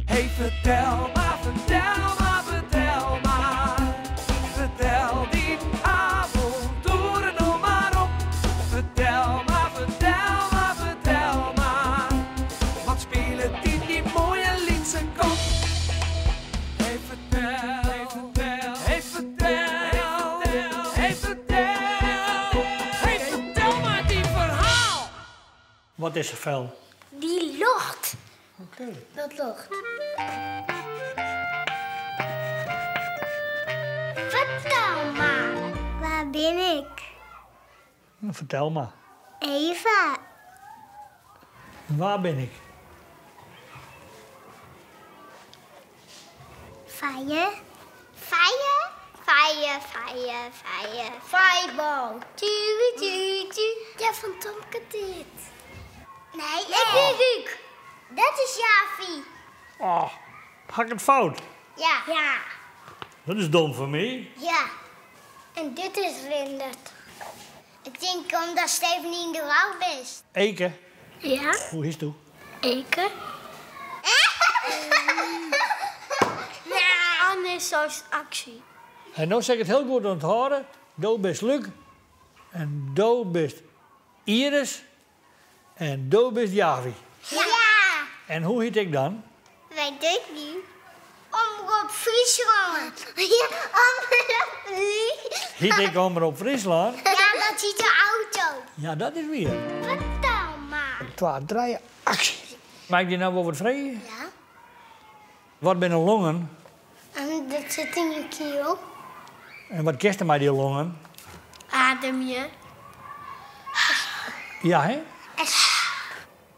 Hey, fertel mar, fertel mar, fertel mar. Fertel dyn avontoeren no mar op. Fertel mar, fertel mar, fertel mar. Wat spilet yn dy moaie lytse kop? Hey, fertel, hey, fertel, hey, fertel, hey, fertel, hey, fertel mar dyn ferhaal. Wat is fel? Dy ljocht. Oké. Dat ljocht. Fertel mar. Wa bin ik? Fertel mar. Eva. Wa bin ik? Feie. Feie? Feie, feie, feie. Fireball. Tjoe, tjoe, tjoe. Ja, fan Tomke dit. Nee, ik bin Luuk. Dat is Javi. Oh, ha ik it fout? Ja. Ja. Dat is dom fan my. Ja. En dit is Rindert. Ik tink omdat Steven yn de war bist. Eke. Ja? Hoe hietsto? Eke. Anne is aksje. En no sil ik it hiel goed ûnthâlde. Do bist Luuk en do bist Iris en do bist Javi. Ja! En hoe hiet ik dan? Weet ik niet. Omrop Fryslân. Ja, Omrop Hiet ik Omrop Fryslân? Ja, dat hiet de auto. Ja, dat is wier. Fertel mar. 2, 3, aksje. Mei ik dy no wol wat freegje? Ja. Wat binne longen? En dat sit yn je kiel. En wat kinst mei dy longen? Ademje. Ja, hè?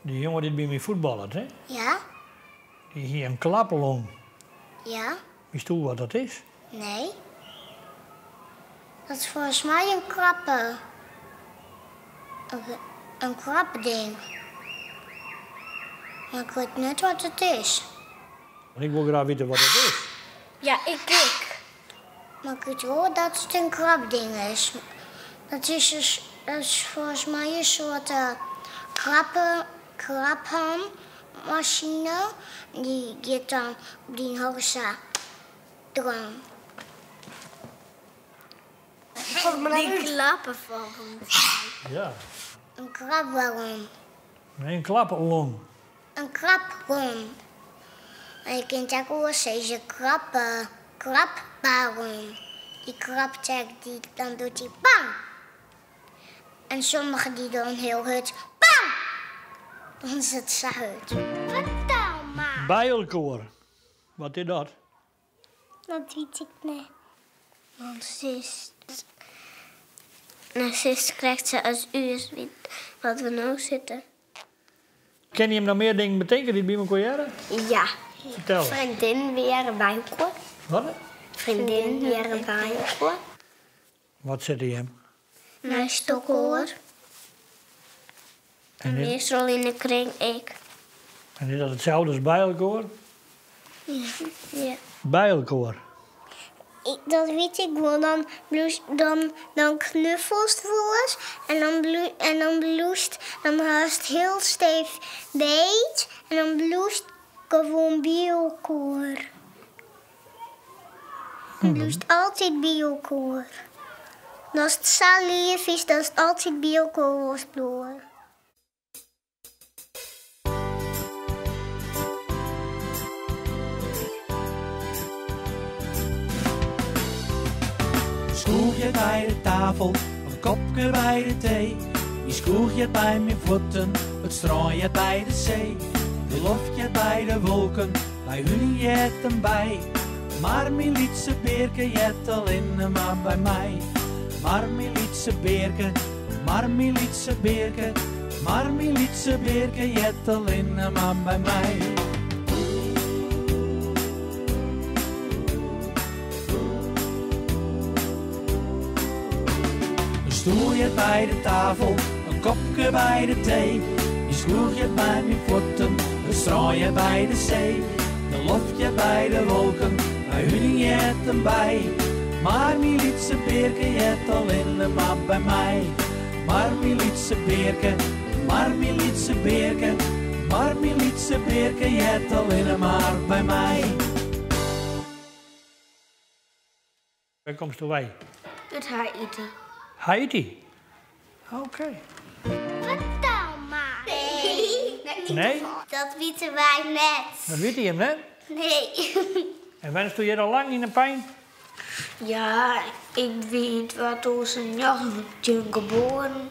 Dy jonge dy't by my fuotballet, hè? Ja. Dy hie in klaplong. Ja. Witsto wat dat is? Nee. Dat is folgens my in krappe. In krapding. Mar ik wit net wat it is. Ik wol graach witte wat it is. Ja, ik ek. Mar ik wit wol dat it in krapding is. Dat is, dus, dat is folgens my in soart krappe, krapmasine. Dy giet dan op dyn holle sa dwaan. Dy klappe folgens my. Ja. In krapballon. Nee, in klaplong. In kraplong. Mar je kinne it ek oars sizze, krappe, krapballon. Dy krapt ek, dy, dan docht dy bang. En sommige dy dan hiel hurd bang. Dan is it sa hurd. Fertel mar. By elkoar. Wat is dat? Dat wit ik net. Want sis krekt sa as ús wat we no sitte. Kinne jim noch mear dingen betinke dy't by mekoar hearre? Ja. Fertel. Freondinnen hearre by elkoar. Wat? Freondinnen hearre by elkoar. Wat sitte jim? Neist elkoar. En is, Meastal yn de kring ek. en is dat itselde as by elkoar? Ja. Ja. By elkoar. Dat wit ik wol. Dan, bliuwst, dan, dan knuffelst wolris en dan, bliuw, en dan bliuwst, dan hast hiel stevich beet en dan bliuwst gewoan by elkoar. Dan bliuwst altyd by elkoar. En as it sa leaf is, datst altyd by elkoar wolst bliuwe. In skoech heart by de tafel, in kopke by de tee. Myn skoech heart by myn fuotten, it strân heart by de see. De loft heart by de wolken, by huning heart in bij. Mar myn lytse bearke heart allinne mar by my. Mar myn lytse bearke, mar myn lytse bearke, mar myn lytse bearke heart allinne mar by my. In stoel heart by de tafel, in kopke by de tee. Myn skoech heart by myn fuotten, it strân heart by de see. De loft heart by de wolken, by huning heart in bij. Mar myn lytse bearke heart allinne mar by my. Mar myn lytse bearke, mar myn lytse bearke, Mar myn lytse bearke heart allinne mar by my. Wêr komsto wei? Ut Haïty. Haïty? Oké. Fertel mar. Nee? Dat witte wy net. Dat witte jim net? Nee. En wennesto hjir al lang yn 'e Pein? Ja, ik wie yn 2019 geboren.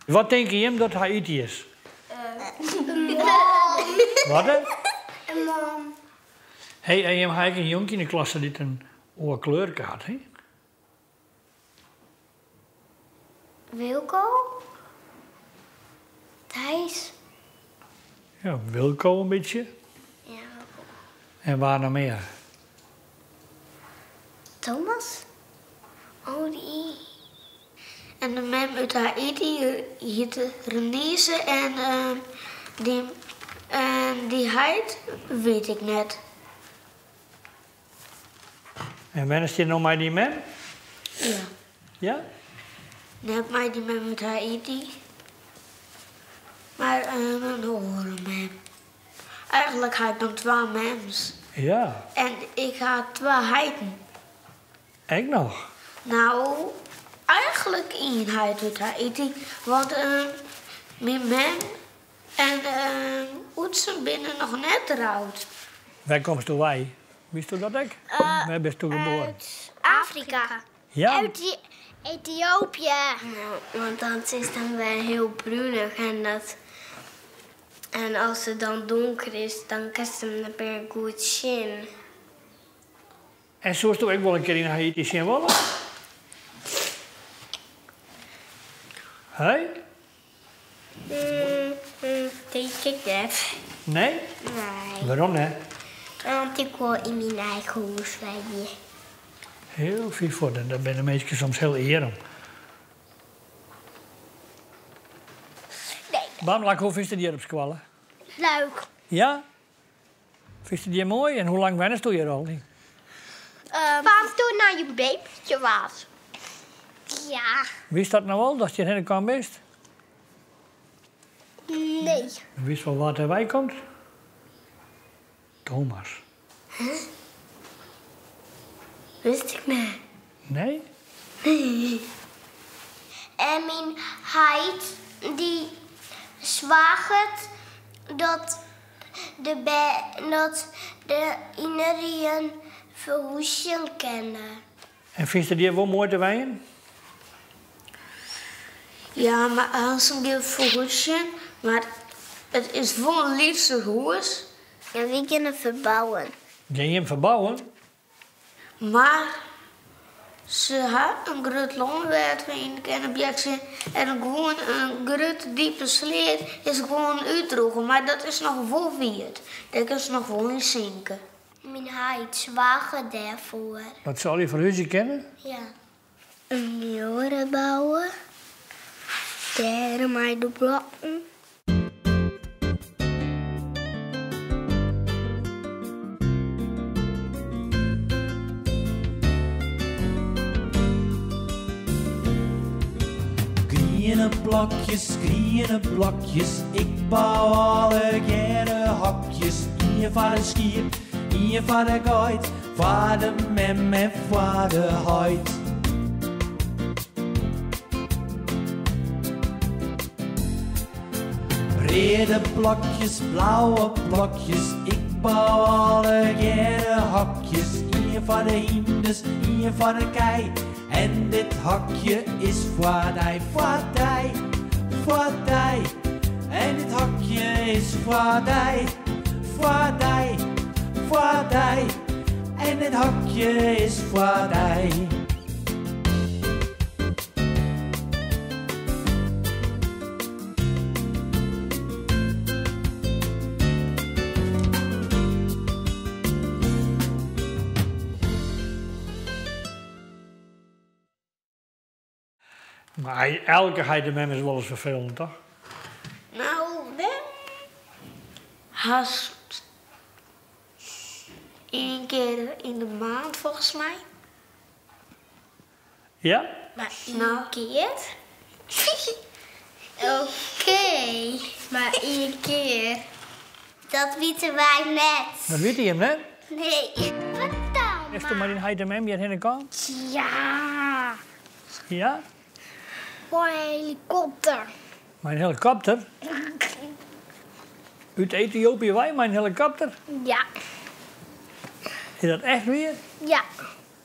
Wat tinke jim dat Haïty is? In lân. Wat? In lân. Hey, en jim ha ek in jonkje yn de klasse dy't in oar kleurke hat, hè? Wilco? Thijs? Ja, Wilco in bytsje. Ja, Wilco. En wa noch mear? Thomas? Oh, dy. En de mem út Haïty hjit Renise en dy, en dy heit wit ik net. En wennest hjir no mei dyn mem? Ja. Ja? Net mei dy mem út Haïty, mar in oare mem. Eigenlik ha ik dan twa mems. Ja. En ik ha twa heiten. Ek noch? No, eigenlik ien heit út Haïty, want myn mem en Oetsen binne noch net troud. Wêr komsto wei? Witsto dat ek? Wêr bisto geboren? Ut Afrika. Ja? Ut Ethiopië. Want dat is dan wer hiel brunich en dat en as it dan donker is, dan kinst him net mear goed sjen. En soesto ek wol in kear yn Haïty sjen wolle? Hé? Tink ik net. Nee? Nee. Wêrom net? Want ik wol yn myn eigen hûs wenje. Hiel fier fuort en dêr binne de minsken soms hiel earm. Nee. Bamlak, hoe fynst it hjir op skoalle? Leuk. Ja? Fynst it hjir moai? En hoe lang wennesto hjir al? Fan toen no je babytje was. Ja. Wist dat no al, datst hjirhinne kaam bist? Nee. Witst wol wa't derwei komt? Thomas. Huh? Wist ik net. Nee? Nee. En myn heit dy soarget dat de bern dat de inerien ferhúzjen kinne. En fynst it hjir wol moai te wenjen? Ja, mar aansen gean we ferhúzjen, mar it is wol in lytser hûs. Ja, wy geane ferbouwen. Gean jim ferbouwen? Mar se ha in grut lân wêr't we yn kinne bjekse en gewoan in grutte diepe sleat is gewoan útdrûge, mar dat is noch wol wiet. Dêr kinst noch wol yn sinke. Myn heit soarget dêrfoar. Dat se allegear ferhúzje kinne? Ja. In muorre bouwe, dêr mei de blokken. Griene blokjes, griene blokjes, ik bou allegearre hokjes. Ien foar de skiep, ien foar de geit, foar de mem en foar de heit. Reade blokjes, blauwe blokjes, ik bou allegearre hokjes. Ien foar de hynders, ien foar de kij, en dit hokje is foar dy, foar dy, foar dy. En dit hokje is foar dy, foar dy, foar dy. En dit hokje is foar dy. Mar elke heit en mem is wolris ferfelend, toch? No, mem hast ien kear yn de maand folgens my. Ja? Mar ien kear? Oké, mar ien kear. Dat witte wy net. Dat witte jim net? Nee. Fertel Bisto mei dyn heit en mem hjirhinne kaam? Ja. Ja? Mei in helikopter. Mei in helikopter? Út Ethiopië wei mei in helikopter? Ja. Is dat echt wier? Ja.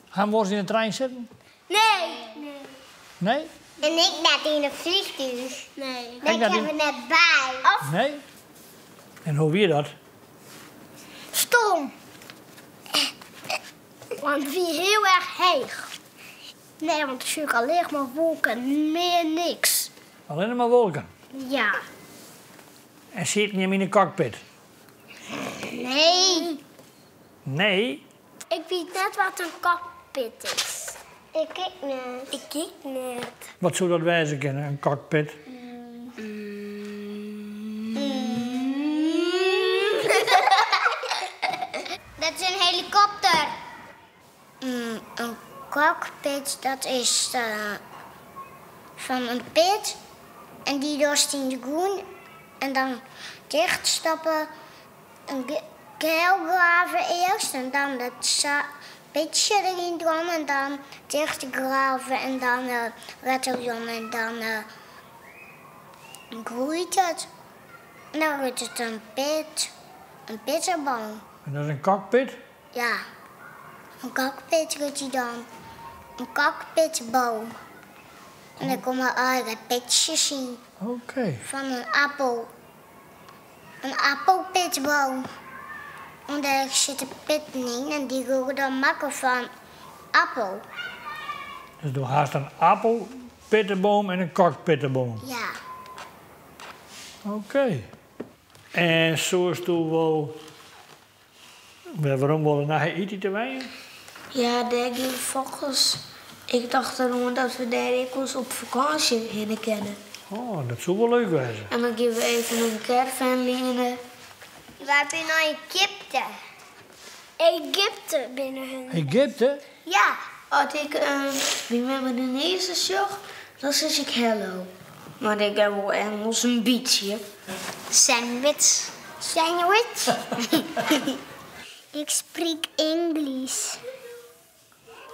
Ha jim wolris yn de trein sitten? Nee. Nee? En ik net yn in fleantúch. Nee. Dêr Dêr kinne we net by. Of Nee? En hoe wie dat? Stom. Want it wie hiel erch heech. Nee, want ik sjoch allinnich mar wolken, mear niks. Allinnich mar wolken? Ja. En sieten jim yn de cockpit? Nee. Nee? Ik wit net wat in cockpit is. Ik ek net. Ik ek net. Wat soe dat wêze kinne, in cockpit? Dat is in helikopter. In cockpit, dat is fan in pit en dy dochst yn de grûn en dan ticht stoppe. In kuil grave earst en dan dat pitsje deryn dwaan en dan ticht grave en dan wetter jaan en dan groeit it. En dan wurdt it in pit, in pitteboom. En dat is in cockpit? Ja, in cockpit wurdt dy dan. In cockpitboom. En der komme allegear pitsjes yn. Oké. Fan in appel. In appelpitboom. En dêr sitte pitten yn en dy wurde dan makke fan appel. Dus do hast in appelpitteboom en in cockpitteboom? Ja. Oké. En soesto wol wer werom wolle nei Haïty te wenjen? Ja, dêr gean fokkels. Ik tocht deroan dat we dêr ek wolris op fakânsje hinne kinne. Oh, dat soe wol leuk wêze. En dan gean we even in caravan liene. Wy binne nei Egypte. Egypte binne hun. Egypte? Ja. As ik myn mem yn de eagen sjoch, dan sis ik hello. Mar ik ha wol Ingelsk in bytsje. Sandwich. Sandwich? Ik spreek Engels.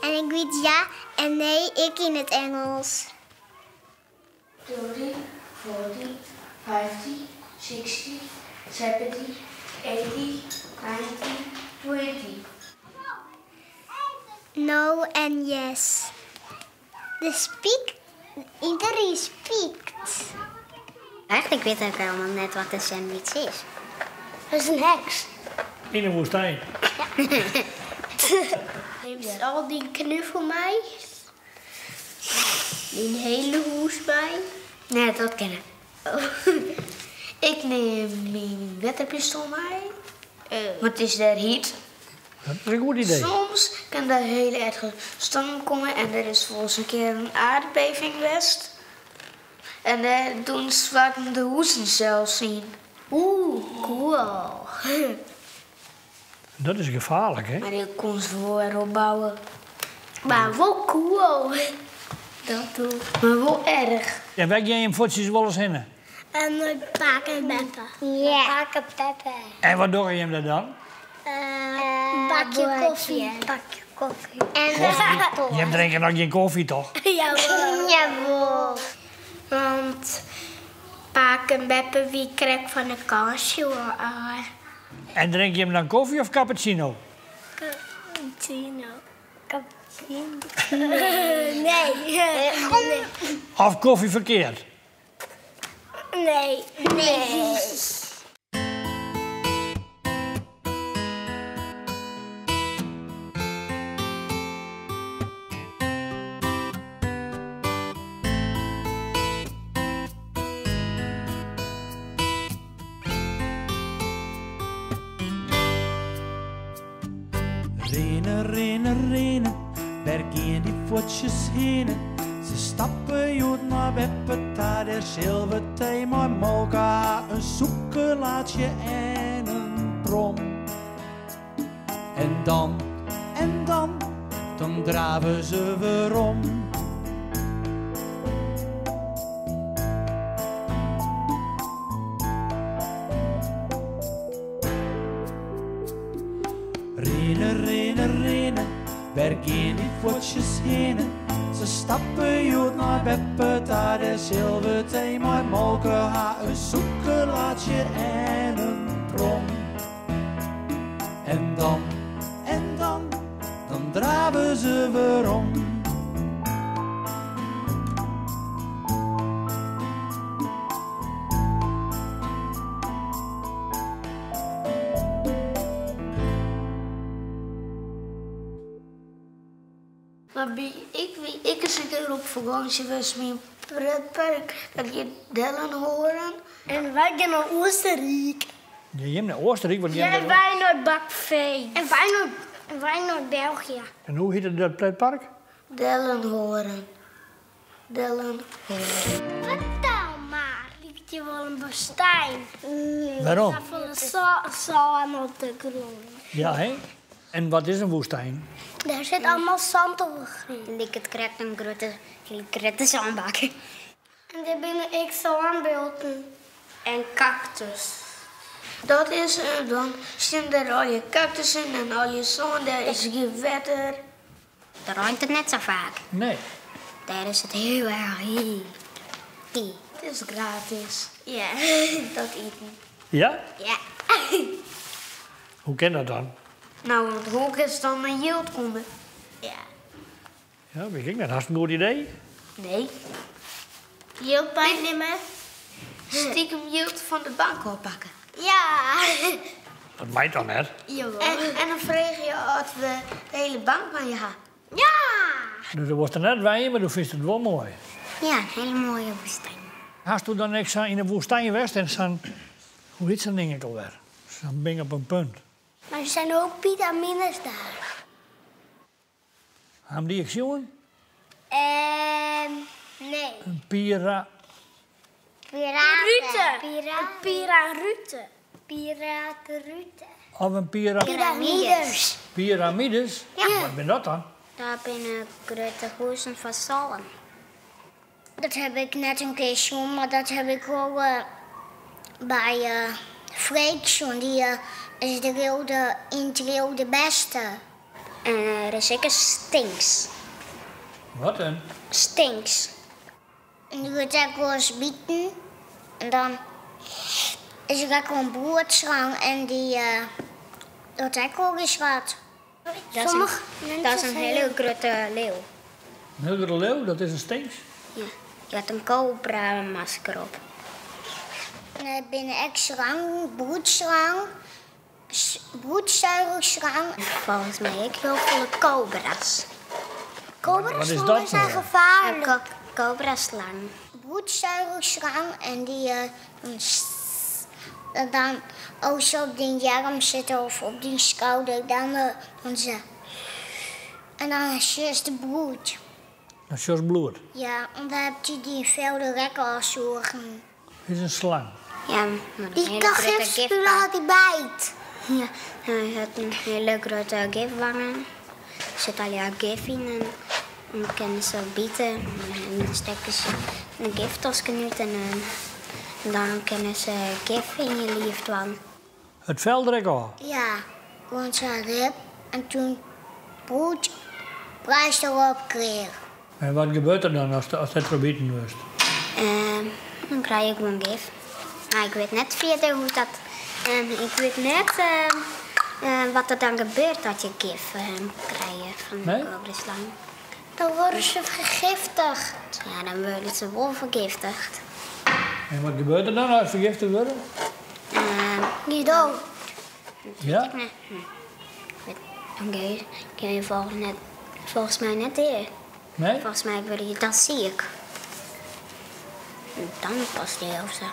En ik wit ja en nee ek yn it Ingelsk. 30, 40, 50, 60, 70, 80, 90, 20. No en yes. De speak, iedereen speakt. Eigenlijk weet ik helemaal net wat een sandwich is. Dat is een heks. Yn de woestyn. Neemt al die knuffel mei. Dyn hiele hûs mei. Nee, dat kin ik. Ik nim myn wetterpistoal mei. Want it is dêr hyt. Dat is in goed idee. Soms kin der hiele erge stoarm komme en der is wolris in kear in aardbeving west. En dêr doen stoarten de hûzen sels yn. Oeh, cool. Dat is gefaarlik, hè? Mar ik kon se wol wer opbouwe. Mar wol cool. Dat doe. Mar wol erch. En wêr gean jim fuotsjes wolris hinne? Nei pake en beppe. Ja. Pake en beppe. En wat dogge jim dêr dan? Bakje koffie. Bakje koffie. En Jim drinke noch gjin kofje, toch? Jawol. Jawol. Want pake en beppe wie krekt fan de fakânsje ôf. En drinke jim dan kofje of cappuccino? Cappuccino. Cappuccino. Nee. Of kofje ferkeard? Nee. Nee. Rinne, rinne, rinne, wêr gean dy fuotsjes hinne? Se stappe hjoed nei beppe ta, dêr sil we tee mei molke ha, in sûkelaadsje en in prom. En dan, en dan, dan drave se werom. Rinne, rinne, rinne, wêr gean dy fuotsjes hinne? Se stappe hjoed nei beppe ta, dêr sil we tee mei molke ha, in sûkerlaatsje en in prom. En dan, en dan, dan drave se werom. Mar by ik wie ek ris in kear op fakânsje west by in pretpark dat hjit Dellenhoorn. En wy gean nei Oostenryk. Ja, jim nei Oostenryk? Wat Ja, en wy nei Bakveen. En wy nei, en wy nei België. En hoe hjit dat pretpark? Dellenhoorn. Dellenhoorn. Fertel mar. Liket hjir wol in woastyn. Wêrom? Safolle sân op de grûn. Ja, hè? En wat is in woestyn? Dêr sit allemaal sand op de grûn. Liket krekt in grutte, hiele grutte sânbak. En dêr binne ek sânbulten en kaktus. Dat is, dan stean der allegear kaktussen en allegear sân, dêr is gjin wetter. Dêr reint it net sa faak. Nee. Dêr is it hiel erch heet. It is gratis. Ja. Dat iten. Ja? Ja. Hoe kin dat dan? No, want hoe kinst dan oan jild komme? Ja. Ja, wit ik net. Hast in goed idee? Nee. Jild bynimme. Stikem jild fan de bank ôfpakke. Ja. Dat mei toch net? Jawol. En dan freegje oft we de hiele bank meie ha. Ja! Dus do wolst der net wenje, mar do fynst it wol moai. Ja, in hiele moaie woestyn. Hasto dan ek sa yn 'e woestyn west en sa'n, hoe hjit sa'n ding ek alwer? Sa'n ding op in punt. Maar er zijn ook piramiden daar. Ha dy ek sjoen? Ehm, nee. In pira... Piraten. Een pirarute. Piratenrute. Of in pira... Piramides. Piramides? Ja. Wat binne dat dan? Dat binne grutte huzen fan sân. Dat heb ik net in kear sjoen, mar dat heb ik wol by Freek sjoen. Dy is de wilde, yn it wilde bêste. En der is ek in sfinks. Wat in? Sfinks. En dy wurdt ek wolris biten. En dan is der ek wol in bloedslang en dy docht ek wolris wat. Dat is in hiele grutte liuw. In hiele grutte liuw? Dat is in sfinks? Ja, dy hat in kobra-masker op. En der binne ek slangen, bloedslang, bloedzuigerslang. Folgens my ek hiel folle kobra's. Wat is dat zijn nou? gefaarlik. Kobraslang. Bloedzuigerslang en dy dan, dan als ze op dyn earm sitte of op dyn skouder, dan, dan ze. En dan sjochst de bloed. Dan sjochst bloed? Ja, want dan heb je dy velden lekker afzogen. Is in slang? Ja, maar Die kan gif spuwen als die bijt. Ja, hy hat in hiele grutte gifwangen. Der sit allegear gif yn en dan kinne se bite en dan stekke se in giftosken út en dan kinne se gif yn je liif dwaan. It fel der ek ôf? Ja, want se hat rip en toen bloed pleister op kreeg. En wat gebeurt der dan ast dêrtroch biten wurdst? Dan krij je gewoan gif. Mar ik wit net fierder hoe't dat. Ik wit net wat der dan gebeurt as je gif krije fan de kobraslang. Dan wurde se fergiftigd. Ja, dan wurde se wol fergiftigd. En wat gebeurt der dan as se fergiftige wurde? Dy dood. Ja? Dan gean je folgens my net dea. Nee? Folgens my wurde je dan siik. Dan pas dea of sa.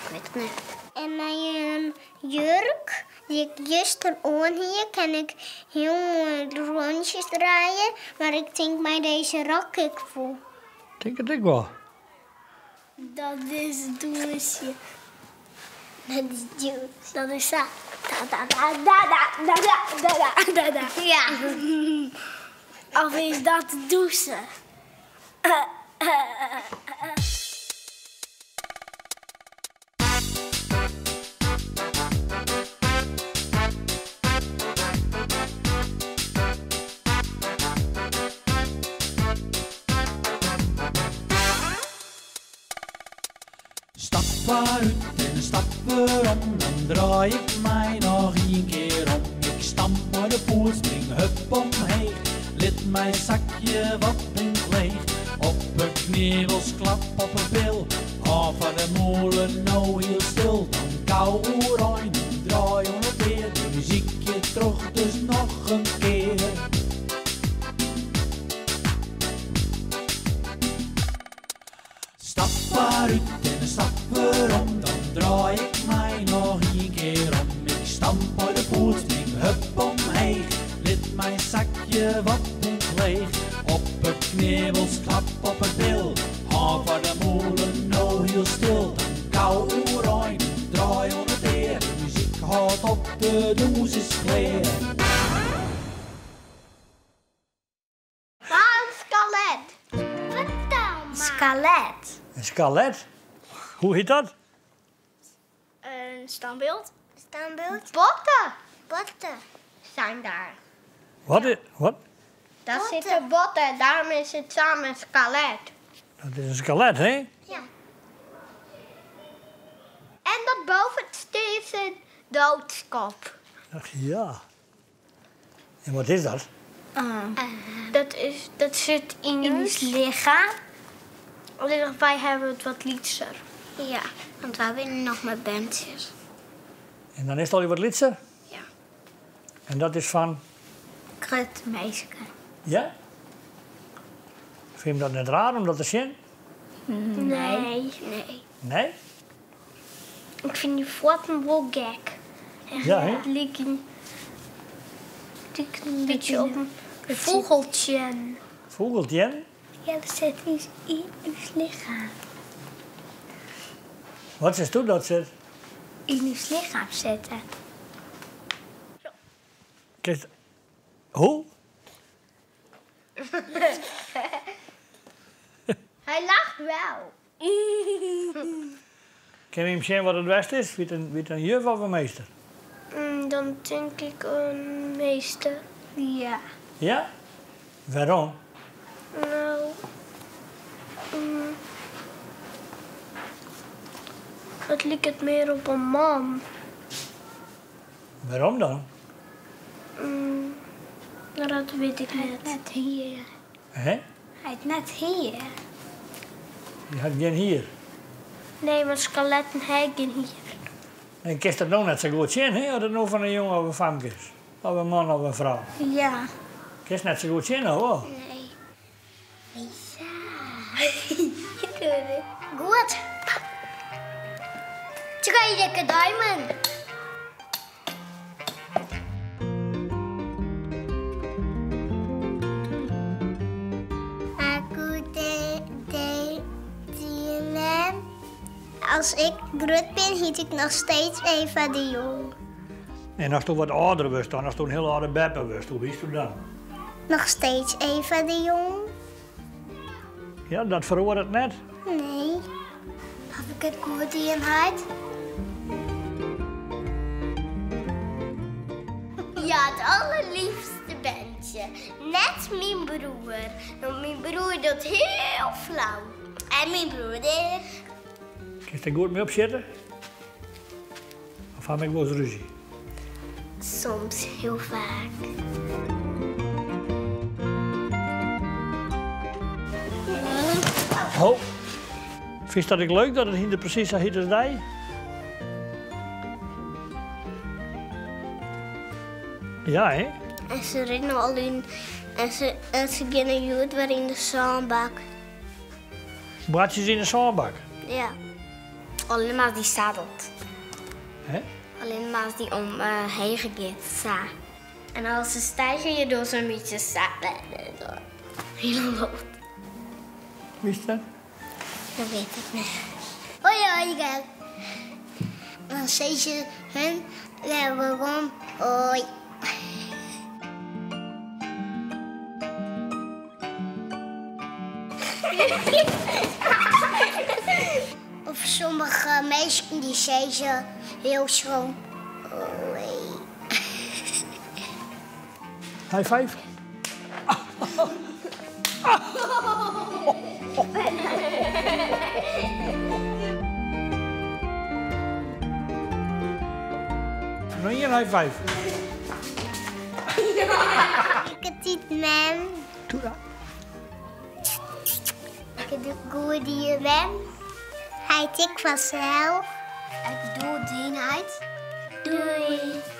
Ik wit it net. En mei in jurk dy't ik juster oan hie, kin ik hiel moai rûntsjes draaie. Mar ik tink mei dizze rok ek wol. Tink it ek wol. Dat is dûnsje. Dat is dûns. Dat is sa. Da da da da da da da da da. Ja. Of is dat dûse? mar út en in stap werom, dan draai ik my noch ien kear om. Ik stamp mei de foet, spring hup omheech, lit my sakje wat leech. Op 'e knibbels klap op 'e bil, hâld foar de mûle no hiel stil. Dan gau oerein en draai oan it ear, de muzyk giet troch, dus noch in kear. Stap mar út en in stap werom, dan draai ik my noch ien kear om. Ik stamp mei de foet, spring hup omheech, lit my sakje wat leech. Op 'e knibbels klap op 'e bil, hâld foar de mûle no hiel stil. Dan gau oerein en draai oan it ear, de muzyk hâldt op, de dûns is klear. Wa in skelet? Fertel mar. Skelet. In skelet? Hoe hjit dat? In standbeeld. Standbeeld. Botten. Botten zijn daar. Wat? Ja. Wat? Daar zitten botten, daarom is het samen een skelet. Dat is in skelet, hè? Ja. En dat bovenste is een doodskop. Ach ja. En wat is dat? Dat, is, dat zit in, in het lichaam. Alleen wij hebben het wat lytser. Ja, want wij winnen nog met bandjes. En dan is het al wat lytser? Ja. En dat is fan? Grut meisje. Ja? Fyn je dat net raar om dat te sjen? Nee. Nee. Nee? Ik fyn dy fuotten wol gek. Ja, hè? Het lijkt een, het lijkt een beetje op een fûgeltsje. Fûgeltsje? Ja, dat sit iets yn ús lichem. Wat seisto dat sit? Yn ús lichem sitte. Kinst... Hoe? Hij lacht wel. Kinne we him sjen wat it west is? Wie it in juf of in meester? Dan tink ik in meester. Ja. Ja? Wêrom? No, it liket mear op in man. Wêrom dan? Dat wit ik net. Hy hat net hier. Hè? Hy hat net hier. Hy hat gjin hier? Nee, want skeletten ha gjin hier. En kinst dat no net sa goed sjen, hè? Oft it no fan in jonge of in famke is. Of in man of in frou. Ja. Kinst net sa goed sjen, of wol? Nee. Lisa. Goed. Trije dikke duimen. As ik grut bin, hjit ik noch steeds Eva de Jong. En asto wat âlder wurdst dan, asto in hiel âlde beppe wurdst, hoe hietsto dan? Noch steeds Eva de Jong. Ja, dat feroaret net? Nee. Haw ik it goed dien, heit? Ja, it allerleafste berntsje. Net myn broer. Want myn broer docht hiel flau. En myn broer ek. Kinst der goed mei opsjitte? Of ha ik wolris rúzje? Soms, hiel faak. Ho. Fynst dat ek leuk dat it hynder presys sa hyt as dy? Ja, hè? En se rinne al yn en se, en se geane hjoed wer yn de sânbak. Boartsjes yn de sânbak? Ja. Allinne mar as dy sa docht. Hè? Allinne mar as dy omheech giet, sa. En as se stijge, je dogge se in bytsje sa. Hielendal op. Witst dat? Dat wit ik net. Hoi hoi, gek. Dan sizze hun wer werom. Hoi. Of sommige minsken dy sizze hiel schoon hoi. High five. in high five. Leuke tiid, mem. Doe Goed dien, mem. Heit, ik fansels. Ik doe dyn heit. Doei.